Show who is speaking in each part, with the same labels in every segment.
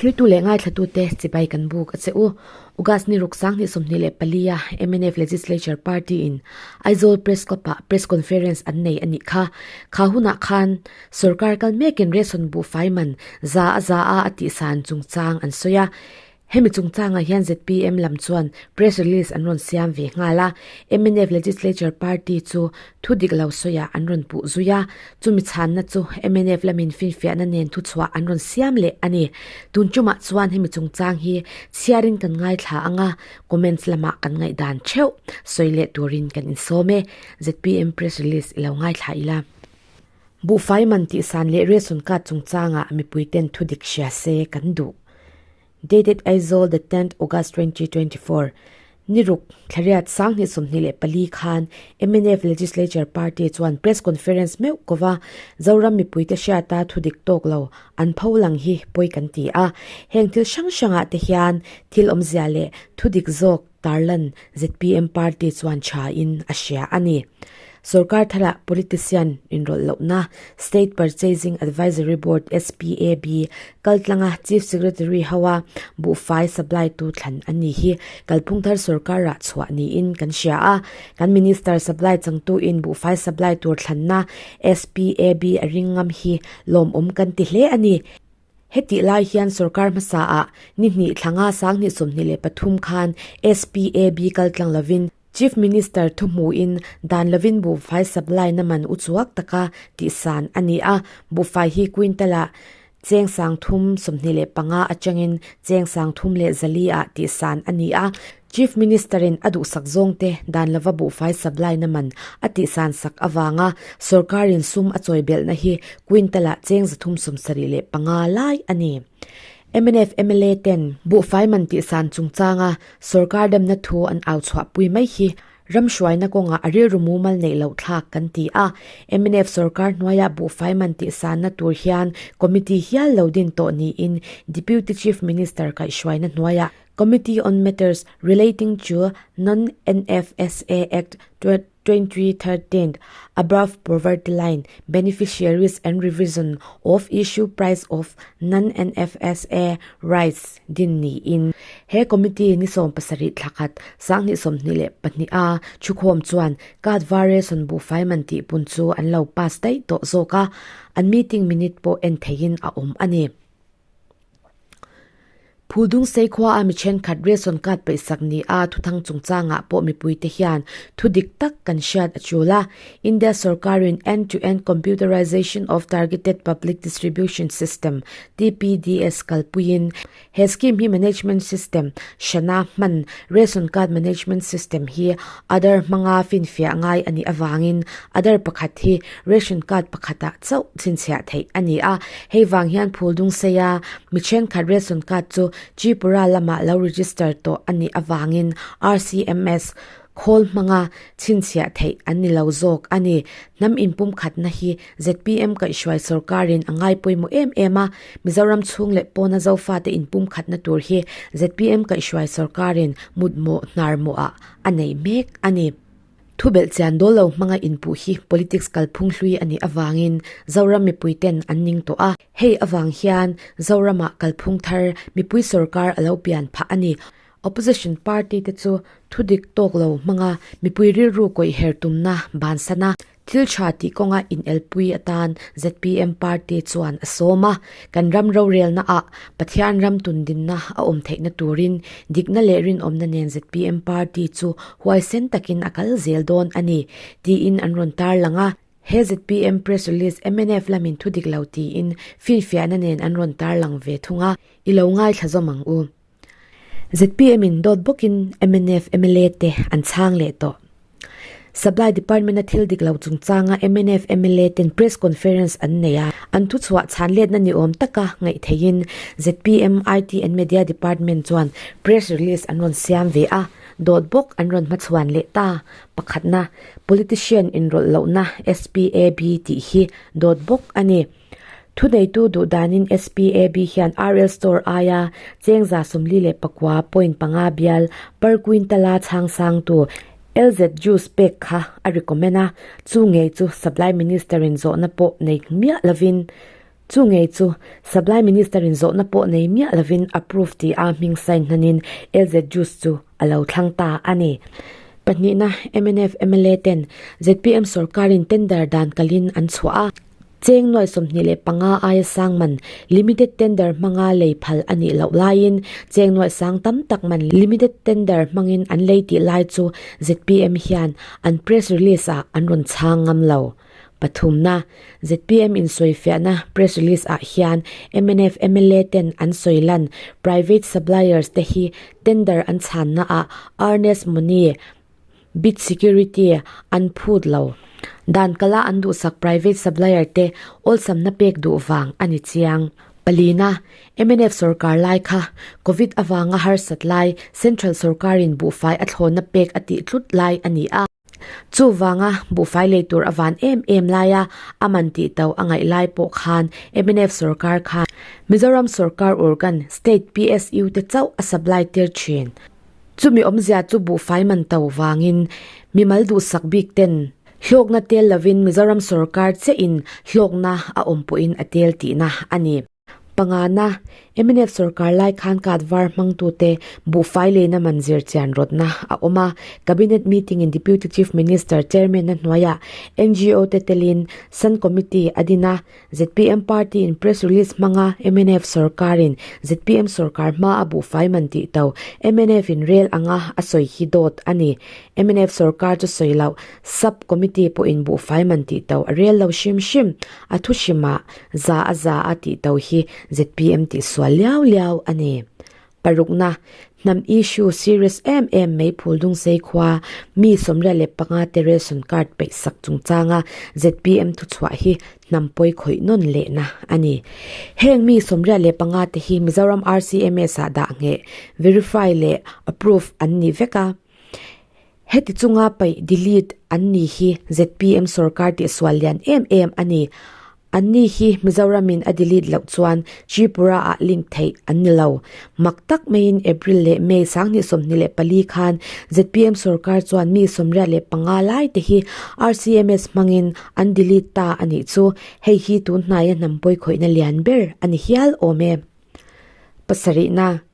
Speaker 1: Thiltu leh ngaithlatute chibai kan buk a che u. August ni ruk 2024 a mnf Legislature Party in Aizawl Press Club ah Press Conference an nei a nih kha. Kha hunah khan sorkar kal mekin ration buhfai man za a za a a tihsan chungchang an sawi a. Hemi chungchangah hian zpm lam chuan press release an rawn siam ve nghal a, mnf Legislature Party chu thu dik lo sawiah an rawn puh zui a, chumi chhanna chu mnf lamin finfiahna nen thuchhuah an rawn siam leh a ni. Tun tumah chuan hemi chungchang hi chhiarin kan ngaithla ang a, comments lamah kan ngaihdan theuh sawi leh turin kan insawm e. Zpm press release i lo ngaithla ila. Buhfai man tihsan leh ration card chungchangah mipuiten thu dik hria se kan duh. Dated Aizawl the 10th August 2024, Ni ruk, Thlariat 2024 khan mnf Legislature Party chuan Press Conference meuh kova Zoram mipuite hriata thu dik tawk lo an pho lang hi pawi kan ti a. Heng thil hrang hrangah te hian thil awmzia leh thu dik zawk tarlan zpm Party chuan tha in a hria a ni. Sorkar tharah politician inrawlh lohna State Purchasing Advisory Board, SPAB, kaltlanga Chief Secretary hoa buhfai supply tu thlan a ni hi kalphung thar sorkar rah chhuah niin kan hria a. Kan Minister supply changtu in buhfai supply tur thlanna SPAB a ring ngam hi lawmawm kan ti hle a ni. Hetih lai hian sorkar hmasa ah ni hnih thlanga 2023 khan SPAB kaltlang lovin Chief Minister thu hmuhin dan lovin buhfai supply na man u chuak taka tihsan a ni a, buhfai hi quintal ah cheng 325 atangin cheng 34 ah tihsan a ni a. Chief Minister in a duhsak zawngte dan lova buhfai supply na man a tihsan sak avanga sorkarin sum a chawi belhna hi quintal ah cheng 375 lai a ni. Mnf mla ten buhfai man tihsan chungchanga Sorkar demna thu an au chhuahpui mai hi ram hruaina kawngah a rilru mumal neih loh thlak kan ti a. Mnf sorkar hnuaia buhfai man tihsanna tur hian committee hial lo din tawh niin Deputy Chief Minister kaihhruaina hnuaiah Committee on Matters Relating to Non-NFSA Act 2013, Above Poverty Line Beneficiaries and Revision of Issue Price of Non-NFSA Rice din niin he committee ni 17 thlakhat 2022 a thukhawm chuan card var ration buhfai man tih pun chu an lo pass daih tawh zawk a, an meeting minute pawh en theihin a awm a ni. Phuldung Seikhua a mi thenkhat ration card peihsak ni a thuthang chungchangah pawh mipuite hian thu dik tak kan hriat a tul a. India sorkarin End-to-End Computerization of Targeted Public Distribution System, TPDS, kalpuiin he scheme hi management system hrana hman ration card management system hi Aadhaar hmanga finfiah ngai a nih avangin Aadhaar pakhat hi ration card pakhatah chauh chhinchhiah theih a ni a. Hei vang hian Phuldung seia mi thenkhat ration card chu Tripura lamah lo register tawh a nih avangin RCMS khawl hmanga chhinchhiah theih an ni lo zawk a ni. Hnam inpumkhatna hi zpm kaihhruai sorkarin a ngai pawimawh em em a, Mizoram chhung leh pawna Zofate inpumkhatna tur hi zpm kaihhruai sorkarin mutmawh hnarmawhah a nei mek a ni. Thu belhchian dawl lo hmanga inpuh hi politics kalphung hlui a nih avangin Zoram mipuiten an ning tawh a, hei avang hian Zoramah kalphung thar mipui sorkar a lo pian phah a ni. Opposition party te chu thu dik tawk lo hmanga mipui rilru kawih her tumna bansan a, Thil tha tih kawnga inelpui atan zpm party chuan a sawm a, kan ram rorelna ah Pathian ram tundinna a awm theihna turin dikna leh rinawmna nen zpm party chu huaisen takin a kal zel dawn a ni, tiin an rawn tarlang a. He zpm press release mnf lamin thu dik lo tiin finfiahna nen an rawn tarlang ve thung a, i lo ngaithla zawm ang u. Zpm in dawt bawkin mnf mla te an chhang leh tawh. Supply Department a thil dik lo chungchanga mnf mla ten press conference an nei a, an thuchhuah chhan letna ni awm taka ngaih theihin zpm IT and Media Department chuan press release an rawn siam ve a, dawt bawk an rawn hmachhuan leh ta. Pakhatna, politician inrawlh lohna SPAB tih hi dawt bawk a ni. Thuneitu duh danin SPAB hian RL Store aia cheng 44.5 bial per quintal-a chhang sangtu LZ Juice pek kha a recommend a, chu ngei chu Supply Minister-in zawhna pawh nei miah lovin. Chu ngei chu Supply Minister in zawhna pawh nei miah lovin approve tih a hming sign hnanin LZ Juice chu a lo thlang ta a ni. Pahnihna mnf mla ten zpm sorkarin tender dan kalin an chhuah a. Cheng nuai 25 aia sang man limited tender hmanga lei phal a nih loh laiin cheng nuai sang tam tak man limited tender hmangin an lei tih lai chu zpm hian an press release ah an rawn chhang ngam lo. Pathumna, zpm insawifiahna press release ah hian mnf mla ten an sawi lan private suppliers te hi tender an chhanna ah earnest money Bid security an phut lo. Dan kala an duhsak private supplier te awlsamna pek duh vang a ni chiang. Palina, mnf sorkar lai kha Covid avanga harsat lai Central sorkarin buhfai a thlawnna pek a tih tlut lai a ni a. Chuvanga buhfai lei tur a van em em laia a man tih to a ngaih lai pawh khan mnf sorkar khan Mizoram sorkar organ state PSU te chauh a supply tir thin. Chumi awmzia chu buhfai man to vangin mimal duhsak bik ten hlawkna tel lovin Mizoram sorkar chiahin hlawkna a awm pawhin a tel tihna a ni. Pangana, mnf sorkar lai khan card var hmangtute buhfai leina man zir chian rawtna a awm a, Cabinet meeting in Deputy Chief Minister Chairman a hnuaiah NGO te telin Sun Committee a din a, Zpm party in press release hmanga mnf sorkarin zpm sorkar hma a buhfai man tih to mnf in rel anga a sawi hi dawt a ni. Mnf sorkar chu sawi loh sub committee pawhin buhfai man tih to a rel lo hrim hrim a thu hrimah za a za a tih to hi zpm tih sual liau liau a ni. Parukna, hnam issue serious em em mai Phuldungsei khua mi 25 te ration card peih sak chungchanga zpm thuchhuah hi hnam pawi khawih nawn lehna a ni. Heng mi 25 te hi Mizoram RCMS ah dah ngheh, verify leh approve an ni vek a. Heti chunga paih delete an ni hi zpm sorkar tihsual lian em em a ni. Anni hi Mizoramin a delete loh chuan Tripura ah link theih an ni lo. Mak tak maiin April leh May 2024 khan zpm sorkar chuan mi 85 lai te hi RCMS hmangin an delete ta a nih chu. Hei hi tun hnaia hnam pawi khawihna lian ber a ni hial awm e. Pasarihna.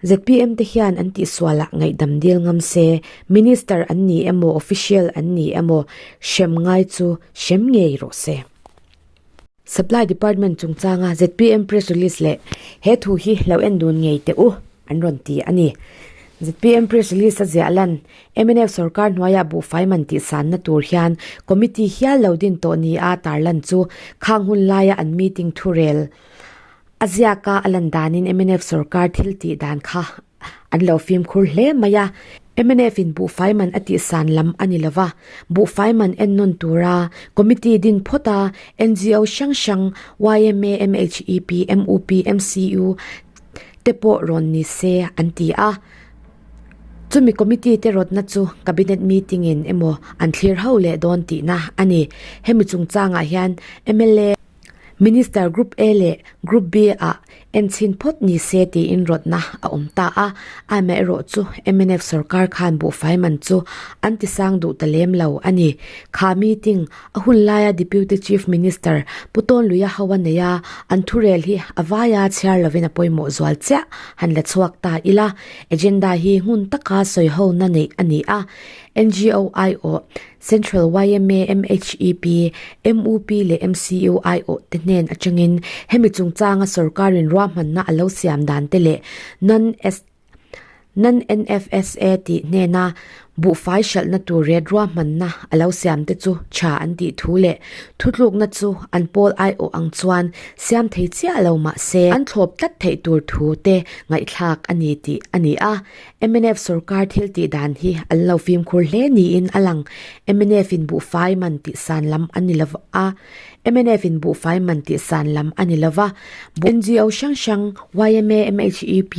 Speaker 1: Zpm te hian an tihsualah ngaihdam dil ngam se, Minister an ni emaw official an ni emaw hrem ngai chu hrem ngei rawh se. Supply Department chungchanga zpm press release leh he thu hi lo en dun ngei teh u an rawn ti a ni. Zpm press release a ziah lan mnf sorkar hnuaiah buhfai man tihsanna tur hian committee hial lo din tawh ni a tarlan chu khang hun laia an meeting thurel A ziaka a lan danin mnf sorkar thil tih dan kha an lo fimkhur hle mai a. Mnf in buhfai man a tihsan lam a ni lova, buhfai man ennawn tura committee din phawt a, NGO hrang hrang, yma, MHEP, MUP, MCU te pawh rawn ni se an ti a. Chumi committee te rawtna chu cabinet meeting in emaw an thlir ho leh dawn tihna a ni. Hemi chungchangah hian mla. Minister Group A leh Group B ah enchhin phawt ni se tiin rawtna a awm ta a, amaherawh chu mnf sorkar khan buhfai man chu an tisang duh ta lem lo a ni. Kha meeting a hun laia Deputy Chief Minister Pu Tawnluia ho a nei a, an thurel hi a vaia chhiar lovin a pawimawh zual chiah han la chhuak ta ila, agenda hi ngun taka sawihona neih a ni a, NGO aiawh Central yma, MHEP, MUP leh MCU aiawh te hnen atangin hemi chungchanga sorkarin ruahmanna a lo siam dan te leh Non-NFSA tih hnena buhfai hralhna tur ret ruahmanna a lo siam te chu tha an tih thu leh thutlukna chu an pawl aiawh ang chuan siam thei chiah lo mah se an thlawp tlat theih tur thu te ngaihthlak a ni tih a ni a. Mnf sorkar thil tih dan hi an lo fimkhur hle niin a lang. Mnf in buhfai man tih san lam a ni lo a. Mnf in buhfai man tih san lam a ni lo va. NGO hrang hrang, yma, MHEP,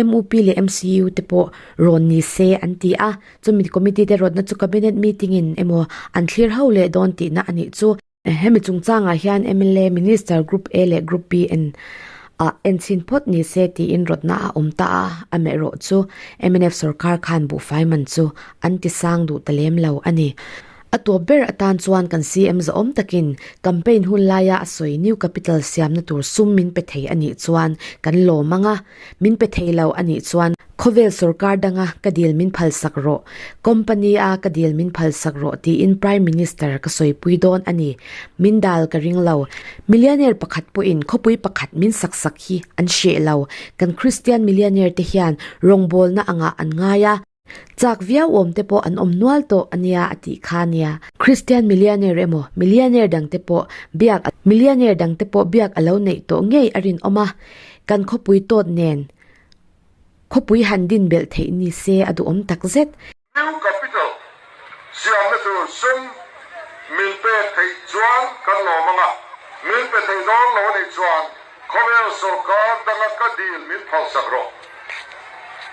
Speaker 1: MUP leh MCU te pawh rawn ni se an ti a. Chumi committee te rawtna chu cabinet meeting in emaw an thlir ho leh dawn tihna a nih chu. Hemi chungchangah hian mla Minister Group A leh Group B en ah enchhin phawt ni se tiin rawtna a awm ta a, amaherawh chu mnf sorkar khan buhfai man chu an ti sang duh ta lem lo a ni. A tawp ber atan chuan kan CM zahawm takin campaign hun laia a sawi New Capital siamna tur sum min pe thei a nih chuan kan lawm ang a, min pe thei lo a nih chuan khawvel sorkar danga ka dil min phalsak rawh, company a ka dil min phalsak rawh tiin Prime Minister ka sawipui dawn a ni. Min dal ka ring lo. Millionaire pakhat pawhin khawpui pakhat min sak sak hi an hreh lo. Kan Christian millionaire te hian rawngbawlna angah an ngai a. Chak viau awm te pawh an awm nual tawh a nia a tih kha a nia. Christian millionaire emaw millionaire dang te pawh biak millionaire dang te pawh biak a lo neih tawh ngei a rinawm a. Kan khawpui tawt nen khawpui han din belh theih ni se a duhawm tak zet.
Speaker 2: New Capital siamna tur sum min pek theih chuan kan lawm ang a, min pe thei dawn lo a nih chuan Khawvel sawrkar danga ka dil min phalsak rawh,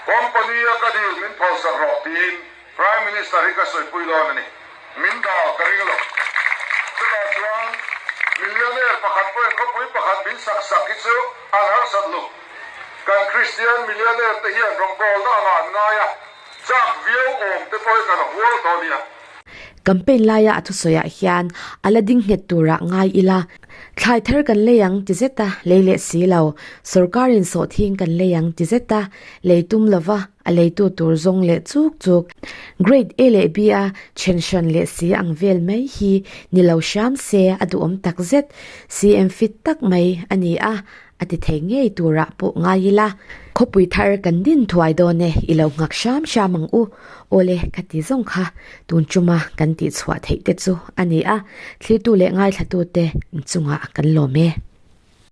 Speaker 2: company a ka dil min phalsak rawh tiin Prime Minister hi ka sawipui dawn a ni. Min dal ka ring lo. Chutah chuan millionaire pakhat pawhin khawpui pakhat min sak sak hi chu an harsat lo. Kan Kristian millionaire te hian rawngbawlna angah an ngai a, chak viau awm te pawh hi kan hual tawh a nia.
Speaker 1: Campaign laia a thusawiah hian a la ding nghet turah ngai ila, thlai thar kan lei ang ti zet a, lei leh si lo, sorkarin sawhthing kan lei ang ti zet a, lei tum lova a leitu tur zawng leh chuk chuk, Grade A leh B a then hran leh si ang vel mai hi ni lo hram se a duhawm tak zet, CM fit tak mai a ni a, A ti thei ngei turah pawh ngai ila, khawpui thar kan din thuai dawn e, i lo nghak hram hram ang u. Awle, ka ti zawng kha, tun chuma kan tihchhuah theih te chu a ni a, thlirtu leh ngaithlatute chungah kan lawm e.